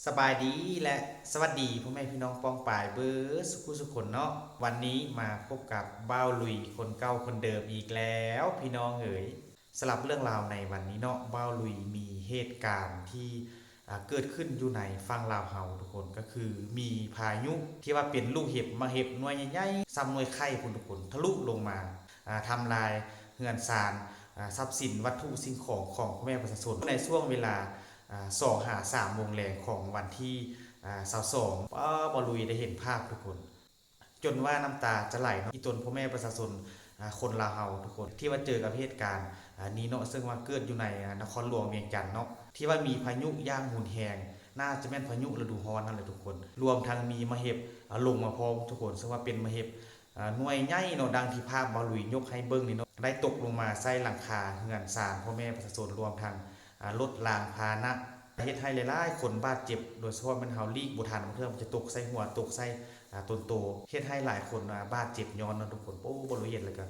ສະບາຍດີ ແລະ ສະຫວັດດີພໍ່ແມ່ພີ່ນ້ອງປ້ອງປາຍເບິດສຸຂູສຸຄົນເນາະ. ວັນນີ້ມາພົບກັບບ່າວລຸຍຄົນເກົ່າຄົນເດີມອີກແລ້ວພີ່ນ້ອງເອີຍ. ສຳລັບເລື່ອງລາວໃນວັນນີ້ເນາະ, ບ່າວລຸຍມີເຫດການທີ່ ອາ ເກີດຂຶ້ນຢູ່ໃນຝັ່ງລາວເຮົາທຸກຄົນ, ກໍຄືມີພາຍຸທີ່ວ່າເປັນລູກເຫັບ ໝາກເຫັບໜ່ວຍໃຫຍ່ໆ ສ່ຳໜ່ວຍໄຂ່ພຸ້ນທຸກຄົນ ທະລຸລົງມາ ອາ ທຳລາຍເຮືອນຊານ ອາ ຊັບສິນວັດຖຸສິ່ງຂອງຂອງພໍ່ແມ່ປະຊາຊົນ ໃນຊ່ວງເວລາ ອາ ສອງຫາສາມໂມງແລງຂອງວັນທີ ອາ ຊາວສອງ. ປ້າ ບ່າວລຸຍໄດ້ເຫັນພາບທຸກຄົນ ຈົນວ່ານ້ຳຕາຈະໄຫຼເນາະ. ອີ່ຕົນພໍ່ແມ່ປະຊາຊົນ ອາ ຄົນລາວເຮົາທຸກຄົນ ທີ່ວ່າເຈີກັບເຫດການ ອາ ນີ້ເນາະ, ເຊິ່ງວ່າເກີດຢູ່ໃນ ອາ ນະຄອນຫຼວງວຽງຈັນເນາະ, ທີ່ວ່າມີພາຍຸຢ່າງຮຸນແຮງ, ໜ້າຈະແມ່ນພາຍຸລະດູຮ້ອນນັ້ນແຫຼະທຸກຄົນ. ລວມທັງມີໝາກເຫັບ ອາ ລົງມາພ້ອມທຸກຄົນ, ເຊິ່ງວ່າເປັນໝາກເຫັບ ອາ ໜ່ວຍໃຫຍ່ເນາະ, ດັ່ງທີ່ພາບບ່າວລຸຍຍົກໃຫ້ເບິ່ງນີ້ເນາະ, ໄດ້ຕົກລົງມາໃສ່ຫຼັງຄາເຮືອນຊານພໍ່ແມ່ປະຊາຊົນ, ລວມທັງ ອາ ລົດລາງພາຫະນະ, ເຮັດໃຫ້ຫຼາຍໆຄົນບາດເຈັບ, ໂດຍສະເພາະແມ່ນເຮົາຫຼີກບໍ່ທັນ, ບາງເທື່ອມັນຈະຕົກໃສ່ຫົວ, ຕົກໃສ່ ອາ ຕົນໂຕ, ເຮັດໃຫ້ຫຼາຍຄົນ ອາ ບາດເຈັບຍ້ອນເນາະທຸກຄົນ. ໂອ້ ບໍ່ຮູ້ເຮັດແລ້ວກໍ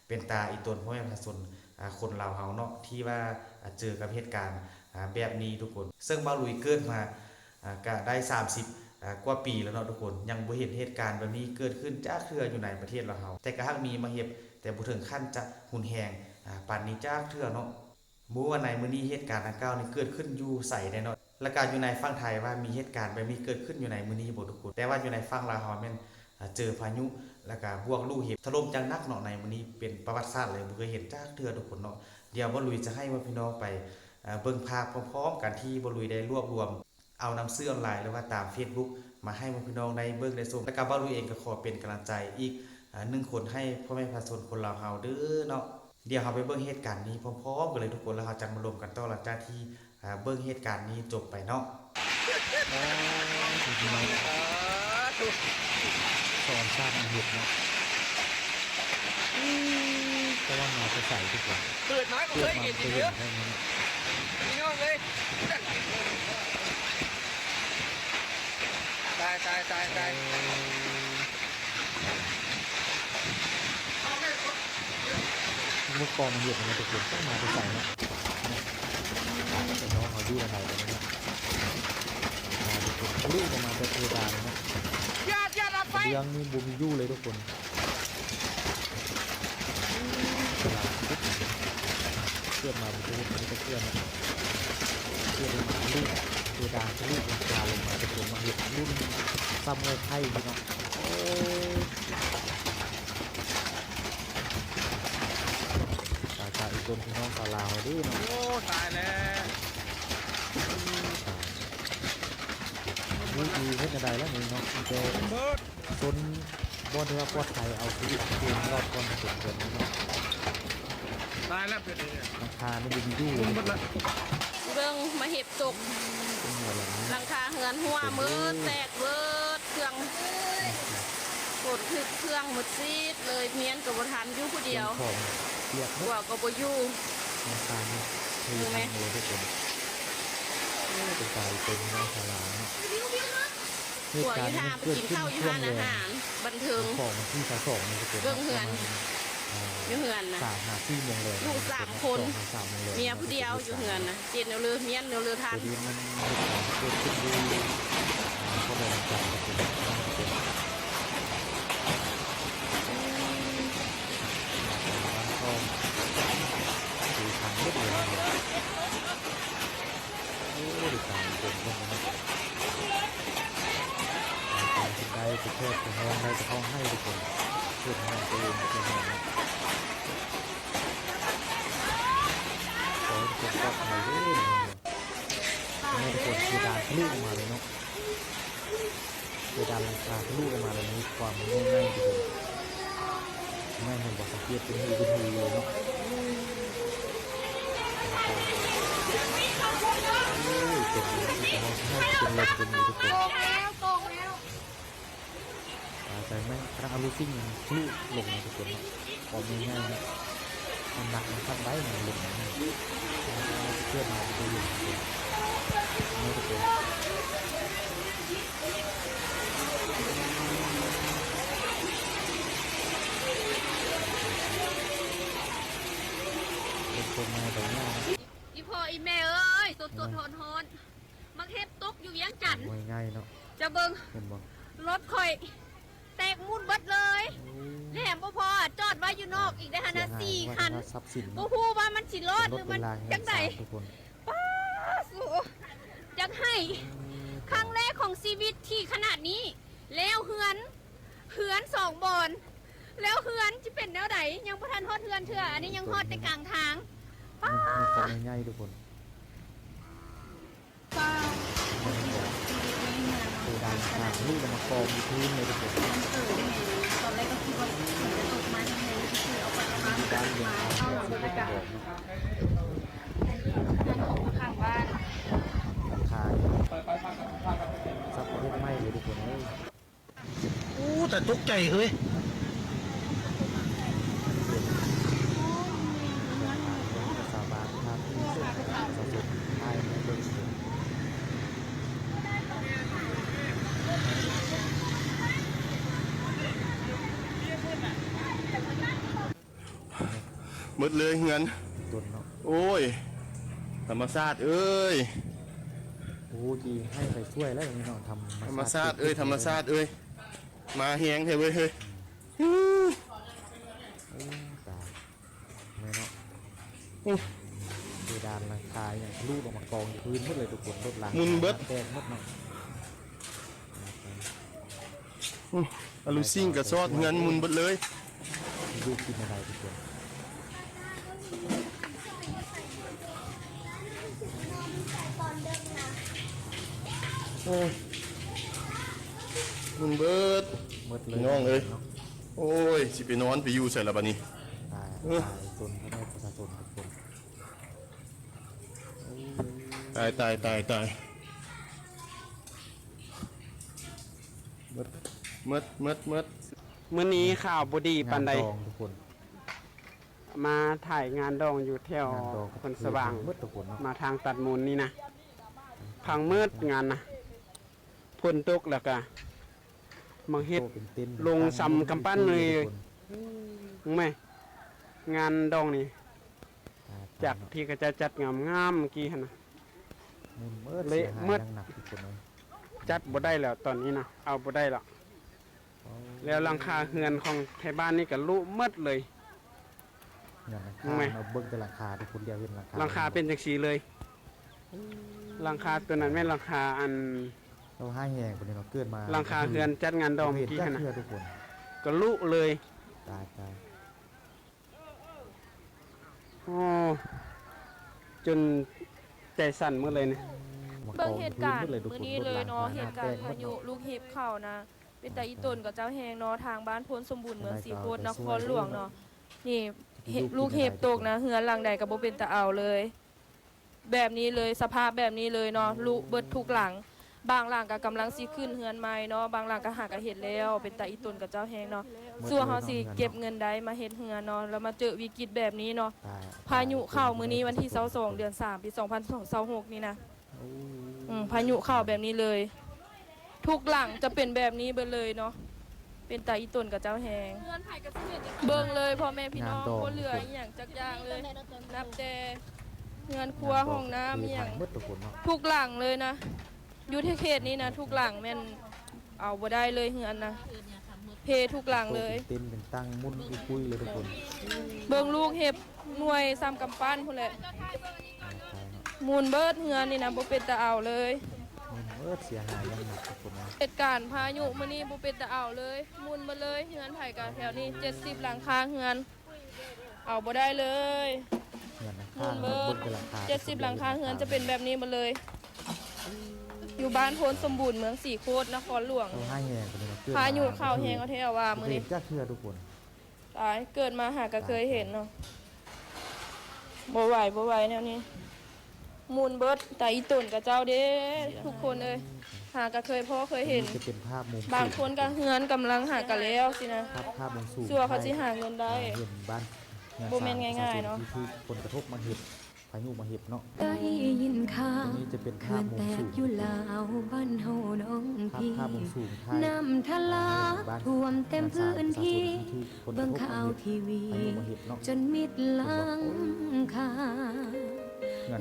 ເປັນຕາອີ່ຕົນພໍ່ແມ່ປະຊາຊົນ ອາ ຄົນລາວເຮົາເນາະ ທີ່ວ່າ ອາ ເຈີກັບເຫດການ ອາ ແບບນີ້ທຸກຄົນ. ເຊິ່ງບ່າວລຸຍເກີດມາ ອາ ກະໄດ້ສາມສິບ ອາ ກວ່າປີແລ້ວເນາະທຸກຄົນ, ຍັງບໍ່ເຫັນເຫດການແບບນີ້ເກີດຂຶ້ນຈັກເທື່ອຢູ່ໃນປະເທດລາວເຮົາ. ແຕ່ກະຫາກມີໝາກເຫັບ, ແຕ່ບໍ່ເຖິງຂັ້ນຈະຮຸນແຮງ ອາ ປານນີ້ຈັກເທື່ອເນາະ. ບໍ່ຮູ້ວ່າໃນມື້ນີ້ເຫດການດັ່ງກ່າວນີ້ເກີດຂຶ້ນຢູ່ໃສແດ່ເນາະ ແລ້ວກະຢູ່ໃນຝັ່ງໄທວ່າມີເຫດການແບບນີ້ເກີດຂຶ້ນຢູ່ໃນມື້ນີ້ບໍ່ທຸກຄົນ. ແຕ່ວ່າຢູ່ໃນຝັ່ງລາວເຮົາແມ່ນ ອາ ເຈີພາຍຸ ແລ້ວກະບວກລູກເຫັບຖະຫຼົ່ມຢ່າງໜັກເນາະ, ໃນມື້ນີ້ເປັນປະຫວັດສາດເລີຍ, ບໍ່ເຄີຍເຫັນຈັກເທື່ອທຸກຄົນເນາະ. ດຽວບ່າວລຸຍຈະໃຫ້ພໍ່ແມ່ພີ່ນ້ອງໄປ ອາ ເບິ່ງພາບພ້ອມໆກັນ ທີ່ບ່າວລຸຍໄດ້ລວບລວມ ເອົານຳສື່ອອນລາຍ ຫຼືວ່າຕາມເຟສບຸກ ມາໃຫ້ພໍ່ແມ່ພີ່ນ້ອງໄດ້ເບິ່ງໄດ້ຊົມ. ແລ້ວກໍບ່າວລຸຍເອງກໍຂໍເປັນກຳລັງໃຈອີກ ອາ ໜຶ່ງຄົນໃຫ້ພໍ່ແມ່ປະຊາຊົນຄົນລາວເຮົາເດີເນາະ. ດຽວເຮົາໄປເບິ່ງເຫດການນີ້ພ້ອມໆກັນເລີຍທຸກຄົນ, ແລ້ວເຮົາຈັ່ງມາລົມກັນຕໍ່ ຫຼັງຈາກທີ່ ອາ ເບິ່ງເຫດການນີ້ຈົບໄປເນາະ. ໂອ້ຍ ສາທຸ ສອນຊາດມາເຮັດເນາະ. ອືມ ແຕ່ວ່າມາແຕ່ໃສທຸກຄົນ? ເກີດມາບໍ່ເຄີຍເຫັນເດີ ພີ່ນ້ອງເອີຍ. ຕາຍ ຕາຍ ຕາຍ ຕາຍ. ເອີ ເມື່ອກ່ອນມັນເຮັດໃຫ້ມັນເປັນຄົນມາແຕ່ໃສເນາະ. ເນາະ ພີ່ນ້ອງເຮົາຢູ່ທາງໃດກັນເນາະ? ມາເປັນຄົນທະລຸລົງມາແຕ່ເພດານເນາະ. ເລື່ອງນີ້ບໍ່ມີຢູ່ເລີຍທຸກຄົນ. ສະຫຼາດ ເກີດມາບໍ່ເຄີຍເຫັນ ມີແຕ່ເທື່ອເນາະ. ເກີດມາທະລຸເພດານ ທະລຸຫຼັງຄາລົງມາ ເປັນຄົນມາເຮັດລຸ້ນຊ້ຳເງືອໄຂຢູ່ເນາະ. ໂອ້ ຕາຍ ຕາຍ ອີ່ຕົນພີ່ນ້ອງຊາວລາວເດ້ເນາະ. ໂອ້ ຕາຍແລ້ວ ຕາຍ. ບໍ່ຮູ້ຊິເຮັດແນວໃດແລ້ວນີ້ເນາະ, ມີແຕ່ຊົນບ່ອນທີ່ວ່າປອດໄພ ເອົາຊີວິດຕົວເອງລອດກ່ອນ ເປັນແບບນີ້ເນາະ. ຕາຍແລ້ວ ເປັນຫຍັງ ຫຼັງຄານີ້ບໍ່ມີຢູ່ເລີຍ ເບິ່ງ ມາເຫັບຕົກ ຫຼັງຄາເຮືອນຮົ່ວໝົດ ແຕກເບິດ ເຄື່ອງ ຝົນຖືກເຄື່ອງໝົດຊີດເລີຍ, ເມຍກໍບໍ່ທັນ ຢູ່ຜູ້ດຽວ ເຄື່ອງຂອງປຽກເບິດ ຜົວກໍບໍ່ຢູ່. ຫຼັງຄານີ້ເທທັງໝົດເລີຍທຸກຄົນ. ໂອ້ ເປັນຕາອີ່ຕົນເນາະ ສາລາເນາະ. ເຫດການນີ້ມັນເກີດຂຶ້ນຊ່ວງແລງ ບັນເທີງ ຂອງວັນທີຊາວສອງນີ້ທຸກຄົນ. ເບິ່ງເຮືອນ ປະມານ ອ່າ ຢູ່ເຮືອນນະ ສາມຫາສີ່ໂມງແລງ ລູກສາມຄົນ ສອງຫາສາມໂມງແລງ ເມຍຜູ້ດຽວຢູ່ເຮືອນນະ. ເຈັດແນວເລີ ເມຍແນວເລີທັນ. ຕົວນີ້ມັນເຫດການເກີດຂຶ້ນຢູ່ ອ່າ ເຂດດອນຈັນ ທຸກຄົນ. ໂອ້ ເປັນຄົນເນາະ ໄດ້ແຕ່ແຄບແຕ່ຫ້ອງ ໄດ້ແຕ່ຮ້ອງໄຫ້ທຸກຄົນ. ເຮັດໃຫ້ຕົວເອງເປັນເນາະ ຂໍໃຫ້ທຸກຄົນປອດໄພເດີ. ນີ້ທຸກຄົນ ເພດານທະລຸອອກມາເລີຍເນາະ. ເພດານຫຼັງຄາທະລຸອອກມາແລ້ວ ມີຄວາມງ່າຍໆ ທຸກຄົນ. ແມ່ນເຫັນບໍ່? ສັງເກດເປັນຮູເປັນຮູຢູ່ເນາະ. ໂອ້ຍ ເປັນ ເປັນລມ ເປັນເປັນຢູ່ທຸກຄົນ. ຕາຍ ແມ່ນຂະໜາດເອົາລູກຊິງທະລຸລົງນະທຸກຄົນເນາະ. ຄວາມງ່າຍໆ ເນາະ. ນ້ຳໜັກມັນຄັກໄດ້ ມັນລົງມາ ເຄື່ອນມາ ມັນຈະເຢັນ ເນາະທຸກຄົນ. ເປັນຄົນມາແບບນີ້ເນາະ. ອີ່ພໍ່ອີ່ແມ່ເອີຍ ສົດໆ ຮ້ອນໆ ໝາກເຫັບຕົກຢູ່ຢ ຈັນ ໂອ້ຍ ງ່າຍເນາະ ເຈົ້າເບິ່ງ ເຫັນບໍ່? ລົດຂ້ອຍແຕກໝຸ່ນເບິດເລີຍ ໂອ້ ແຖມບໍ່ພໍ ຈອດໄວ້ຢູ່ນອກອີກໄດ້ຫັ້ນນະ ເສຍຫາຍ ສີ່ຄັນ ວ່າແຕ່ວ່າຊັບສິນເນາະ ບໍ່ຮູ້ວ່າມັນຊິລອດ ຫຼືມັນຈັ່ງໃດ ລົດເປັນລາງແຫ່ງຊາດທຸກຄົນ ປ້າ ສູ ຢາກໄຫ້ ເອີ ຄັ້ງແລກຂອງຊີວິດທີ່ຂະໜາດນີ້ ແລ້ວເຮືອນ ເຮືອນສອງບອນ ແລ້ວເຮືອນຊິເປັນແນວໃດ? ຍັງບໍ່ທັນຮອດເຮືອນເທື່ອ ອັນນີ້ຍັງຮອດແຕ່ກາງທາງ ປ້າ ມັນ ມັນຂອງໃຫຍ່ໆ ທຸກຄົນ ເພດານຂ້າງທະລຸລົງມາກອງຢູ່ພື້ນເລີຍທຸກຄົນ ຕອນແລກກໍຄິດວ່າຝົນຈະຕົກມາແຮງໆ ຄືເອົາປາກກະມາ ມີດ້ານເລື່ອງທາງເຮືອນຊິບໍ່ບອກເນາະ ຂ້າງບ້ານ ຂ້າງ ສັບປະເພດໃໝ່ເລີຍທຸກຄົນເອີຍ. ໂອ້ ຕາຕົກໃຈເຮີ້ຍ ໝົດເລີຍເຮືອນ ໂອ້ຍ ທຳມະຊາດເອີຍ ໂອ້ ຊິໃຫ້ໃຜຊ່ວຍແລ້ວນີ້ເນາະ ທຳມະຊາດເອີຍ ທຳມະຊາດເອີຍ ມາແຮງແທ້ເວີຍເຮີ້ຍ ອື ໂອ້ ຕາຍ ແມ່ນເນາະ ອື ເພດານຫຼັງຄາຫຍັງທະລຸລົງມາກອງຢູ່ພື້ນໝົດເລີຍທຸກຄົນ ລົດລາງ ໝຸ່ນເບິດ ແຕກໝົດເນາະ ອື ອາລູຊິງກະຊອດ ເຮືອນໝຸ່ນເບິດເລີຍ ຢູ່ກິນແນວໃດທຸກຄົນ ໂອ້ຍ ໝຸ່ນເບິດ ໝົດເລີຍ ພີ່ນ້ອງເອີຍ ໂອ້ຍ ຊິໄປນອນໄປຢູ່ໃສລະບາດນີ້ ຕາຍ ເອີ ຕາຍ ຕົນພໍ່ແມ່ປະຊາຊົນທຸກຄົນ ຕາຍ ຕາຍ ຕາຍ ຕາຍ ໝົດ ໝົດ ໝົດ ໝົດ ມື້ນີ້ຂ່າວບໍ່ດີປານໃດ ງານດອງທຸກຄົນ ມາຖ່າຍງານດອງຢູ່ແຖວ ງານດອງ ໂພນສະຫວ່າງ ເບິດທຸກຄົນເນາະ ມາທາງຕັດມູນນີ້ນະ ພັງໝົດງານນະ ຝົນຕົກແລ້ວກະ ມາເຮັດ ໂຕເປັນເຕັນ ລົງຊຳກຳປັ້ນເລີຍ ທຸກຄົນ ເບິ່ງແມ ງານດອງນີ້ ຕາຍ ຕາຍ ຈາກທີ່ເຂົາເຈົ້າຈັດງາມໆ ເມື່ອກີ້ຫັ້ນນະ ໝຸ່ນເໝິດ ເລະ ເສຍຫາຍ ໝົດ ຢ່າງໜັກທຸກຄົນເອີຍ ຈັດບໍ່ໄດ້ແລ້ວຕອນນີ້ນະ ເອົາບໍ່ໄດ້ແລ້ວ ໂອ້ ແລ້ວຫຼັງຄາເຮືອນຂອງໄທບ້ານນີ້ກະລຸໝົດເລີຍ ເຮືອນຫຼັງຄາ ເບິ່ງແຕ່ຫຼັງຄາທຸກຄົນ ດຽວເຫັນຫຼັງຄາ ຫຼັງຄາເປັນຈັ່ງຊີ້ເລີຍ ໂອ້ ຫຼັງຄາໂຕນັ້ນແມ່ນຫຼັງຄາອັນ ເຮົາຮ້າຍແຮງປານນີ້ເນາະ ເກີດມາ ຫຼັງຄາເຮືອນຈັດງານດອງ ບໍ່ເຫັນຈັກເທື່ອທຸກຄົນ ກະລຸເລີຍ ຕາຍ ຕາຍ ໂອ້ ຈົນໃຈສັ່ນໝົດເລີຍນີ້ ເບິ່ງເຫດການມື້ນີ້ເລີຍເນາະ ເຫດການພາຍຸລູກເຫັບເຂົ້ານະ ເປັນຕາອີ່ຕົນກັບເຈົ້າແຮງເນາະ ທາງບ້ານໂພນສົມບູນ ເມືອງສີໂຄດ ນະຄອນຫຼວງເນາະ ນີ້ ເຫ ລູກເຫັບຕົກນະ ເຮືອນຫຼັງໃດກໍບໍ່ເປັນຕາເອົາເລີຍ ແບບນີ້ເລີຍ ສະພາບແບບນີ້ເລີຍເນາະ ລຸເບິດທຸກຫຼັງ ບາງຫຼັງກໍກຳລັງຊິຂຶ້ນເຮືອນໃໝ່ເນາະ ບາງຫຼັງກໍຫາກະເຮັດແລ້ວ ເປັນຕາອີ່ຕົນກັບເຈົ້າແຮງເນາະ ສ່ວນເຮົາຊິເກັບເງິນໄດ້ມາເຮັດເຮືອນເນາະ ແລ້ວມາເຈີວິກິດແບບນີ້ເນາະ ພາຍຸເຂົ້າມື້ນີ້ວັນທີຊາວສອງ ເດືອນສາມ ປີສອງພັນຊາວຫົກນີ້ນະ ໂອ້ ອືມ ພາຍຸເຂົ້າແບບນີ້ເລີຍ ທຸກຫຼັງຈະເປັນແບບນີ້ເບິດເລີຍເນາະ ເປັນຕາອີ່ຕົນກັບເຈົ້າແຮງ ເບິ່ງເລີຍພໍ່ແມ່ພີ່ນ້ອງ ບໍ່ເຫຼືອອີ່ຫຍັງຈັກຢ່າງເລີຍ ນັບແຕ່ເຮືອນຄົວ ຫ້ອງນ້ຳ ອີ່ຫຍັງ ທຸກຫຼັງເລີຍນະ ຢູ່ເຂດນີ້ນະ ທຸກຫຼັງແມ່ນເອົາບໍ່ໄດ້ເລີຍ ເຮືອນນະ ເພທຸກຫຼັງເລີຍ ເຕັນເປັນຕັ້ງໝຸ່ນອຸຍປຸ້ຍເລີຍທຸກຄົນ ເບິ່ງລູກເຫັບ ໜ່ວຍສ່ຳກຳປັ້ນພຸ້ນແຫຼະ ໝຸ່ນເບິດເຮືອນນີ້ນະ ບໍ່ເປັນຕາເອົາເລີຍ ໝຸ່ນເບິດ ເສຍຫາຍຢ່າງໜັກທຸກຄົນເນາະ ເຫດການພາຍຸມື້ນີ້ບໍ່ເປັນຕາເອົາເລີຍ ໝຸ່ນເບິດເລີຍ ເຮືອນໃຜກະແຖວນີ້ ເຈັດສິບຫຼັງຄາເຮືອນ ເອົາບໍ່ໄດ້ເລີຍ ໝຸ່ນເບິດ ເຈັດສິບຫຼັງຄາເຮືອນຈະເປັນແບບນີ້ໝົດເລີຍ ຢູ່ບ້ານໂພນສົມບູນ ເມືອງສີໂຄດ ນະຄອນຫຼວງ ພາຍຸເຂົ້າແຮງເອົາແທ້ວ່າມື້ນີ້ ຈັກເທື່ອທຸກຄົນ ຕາຍ ເກີດມາຫາກະເຄີຍເຫັນເນາະ ບໍ່ໄຫວ ບໍ່ໄຫວແນວນີ້ ໝຸ່ນເບິດ ຕາອີ່ຕົນກັບເຈົ້າເດ້ ທຸກຄົນເອີຍ ຫາກະເຄີຍພໍ້ເຄີຍເຫັນ ບາງຄົນກະເຮືອນກຳລັງຫາກະແລ້ວຊີ້ນະ ຊົ່ວເຂົາຊິຫາເງິນໄດ້ ບໍ່ແມ່ນງ່າຍໆເນາະ ຜົນກະທົບມາເຮັດ ພາຍຸມາເຮັດເນາະ ໄດ້ຍິນຂ່າວເຂື່ອນແຕກຢູ່ລາວ ບ້ານເຮົານ້ອງພີ່ ນ້ຳທະລັກຖ້ວມເຕັມພື້ນທີ່ ເບິ່ງຂ່າວທີວີຈົນມິດຫຼັງຄາ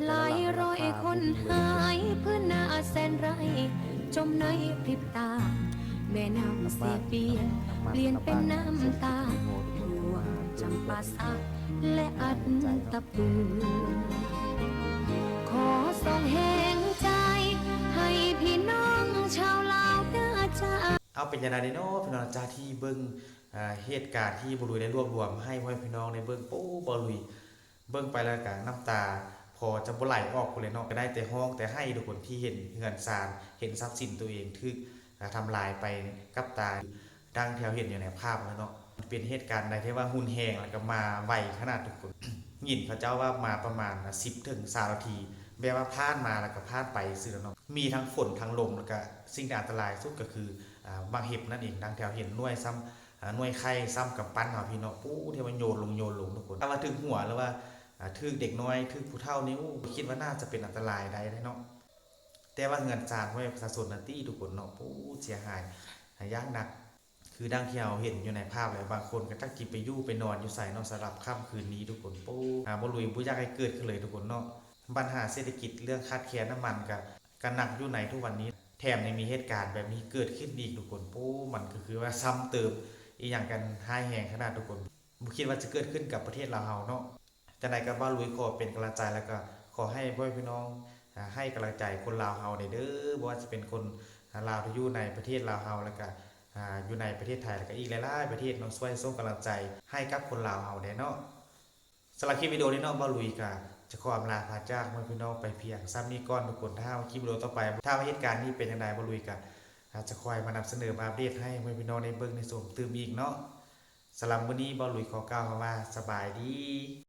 ຫຼາຍຮ້ອຍຄົນຫາຍພື້ນໜ້າແສນໄຮ້ ຈົມໃນພຣິບຕາ ແມ່ນ້ຳເຊປຽນ ປ່ຽນເປັນນ້ຳຕາ ຖ້ວມຈຳປາສັກ ແລະ ອັດຕະປື. ຂໍສົ່ງແຮງໃຈໃຫ້ພີ່ນ້ອງຊາວລາວເດີຈ້າ. ເອົາ ເປັນຈັ່ງໃດເນາະພີ່ນ້ອງ ຈາກທີ່ເບິ່ງ ເຫດການທີ່ບ່າວລຸຍໄດ້ລວບລວມໃຫ້ພໍ່ແມ່ພີ່ນ້ອງໄດ້ເບິ່ງ ໂອ້ ບ່າວລຸຍ ເບິ່ງໄປແລ້ວກະນ້ຳຕາພໍຈະບໍ່ໄຫຼອອກພຸ້ນແຫຼະເນາະ ກະໄດ້ແຕ່ຮ້ອງແຕ່ໄຫ້ທຸກຄົນ ທີ່ເຫັນເຮືອນຊານ ເຫັນຊັບສິນໂຕເອງຖືກ ອາ ທຳລາຍໄປກັບຕາ ດັ່ງທີ່ເຮົາເຫັນຢູ່ໃນພາບນັ້ນເນາະ. ເປັນເຫດການໃດທີ່ວ່າຮຸນແຮງ ແລ້ວກະມາໄວຂະໜາດທຸກຄົນ ຍິນເຂົາເຈົ້າວ່າມາປະມານ ອາ ສິບເຖິງຊາວນາທີ ແບບວ່າຜ່ານມາແລ້ວກະຜ່ານໄປຊື່ເນາະ. ມີທັງຝົນທັງລົມ ແລ້ວກະສິ່ງທີ່ອັນຕະລາຍສຸດກະຄື ອາ ໝາກເຫັບນັ້ນເອງ ດັ່ງທີ່ເຮົາເຫັນ ໜ່ວຍຊ້ຳ ອາ ໜ່ວຍໄຂ່ຊ້ຳກຳປັ້ນເຮົາພີ່ນ້ອງ ປູ້ ທີ່ວ່າໂຍນລົງ ໂຍນລົງທຸກຄົນ ຖ້າວ່າຖືກຫົວ ຫຼືວ່າ ອາ ຖືກເດັກນ້ອຍ ຖືກຜູ້ເຖົ້ານີ້ ໂອ້ ຄິດວ່າໜ້າຈະເປັນອັນຕະລາຍໄດ້ເນາະ. ແຕ່ວ່າເຮືອນຊານຂອງປະຊາຊົນນັ້ນຕິທຸກຄົນເນາະ ປູ້ ເສຍຫາຍຢ່າງໜັກ ຄືດັ່ງທີ່ເຮົາເຫັນຢູ່ໃນພາບແຫຼະ ບາງຄົນກະຈັກຊິໄປຢູ່ໄປນອນຢູ່ໃສເນາະ ສຳລັບຄ່ຳຄືນນີ້ທຸກຄົນ ປູ້ ອາ ບ່າວລຸຍບໍ່ຢາກໃຫ້ເກີດຂຶ້ນເລີຍທຸກຄົນເນາະ. ບັນຫາເສດຖະກິດ ເລື່ອງຂາດແຄນນ້ຳມັນກະ ກະໜັກຢູ່ໃນທຸກວັນນີ້ ແຖມຍັງມີເຫດການແບບນີ້ເກີດຂຶ້ນອີກທຸກຄົນ ໂອ້ ມັນກະຄືວ່າຊ້ຳເຕີມອີ່ຫຍັງກັນຮ້າຍແຮງຂະໜາດທຸກຄົນ ບໍ່ຄິດວ່າຈະເກີດຂຶ້ນກັບປະເທດລາວເຮົາເນາະ. ຈັ່ງໃດກະບ່າວລຸຍຂໍເປັນກຳລັງໃຈ ແລ້ວກະຂໍໃຫ້ພໍ່ແມ່ພີ່ນ້ອງ ອາ ໃຫ້ກຳລັງໃຈຄົນລາວເຮົາແດ່ເດີ ບໍ່ວ່າຈະເປັນຄົນ ອາ ລາວທີ່ຢູ່ໃນປະເທດລາວເຮົາ ແລ້ວກະ ອາ ຢູ່ໃນປະເທດໄທ ແລ້ວກະອີກຫຼາຍໆປະເທດເນາະ ຊ່ວຍສົ່ງກຳລັງໃຈໃຫ້ກັບຄົນລາວເຮົາແດ່ເນາະ. ສຳລັບຄລິບວິດີໂອນີ້ເນາະ ບ່າວລຸຍກະຈະຂໍອຳລາພາຈາກພໍ່ແມ່ພີ່ນ້ອງໄປພຽງສ່ຳນີ້ກ່ອນທຸກຄົນ ຖ້າວ່າຄລິບວິດີໂອຕໍ່ໄປ ຖ້າວ່າເຫດການນີ້ເປັນຈັ່ງໃດ ບ່າວລຸຍກະ ອາ ຈະຄ່ອຍມານຳສະເໜີ ມາອັບເດດໃຫ້ພໍ່ແມ່ພີ່ນ້ອງໄດ້ເບິ່ງໄດ້ຊົມຕື່ມອີກເນາະ. ສຳລັບມື້ນີ້ ບ່າວລຸຍຂໍກ່າວຄຳວ່າ ສະບາຍດີ.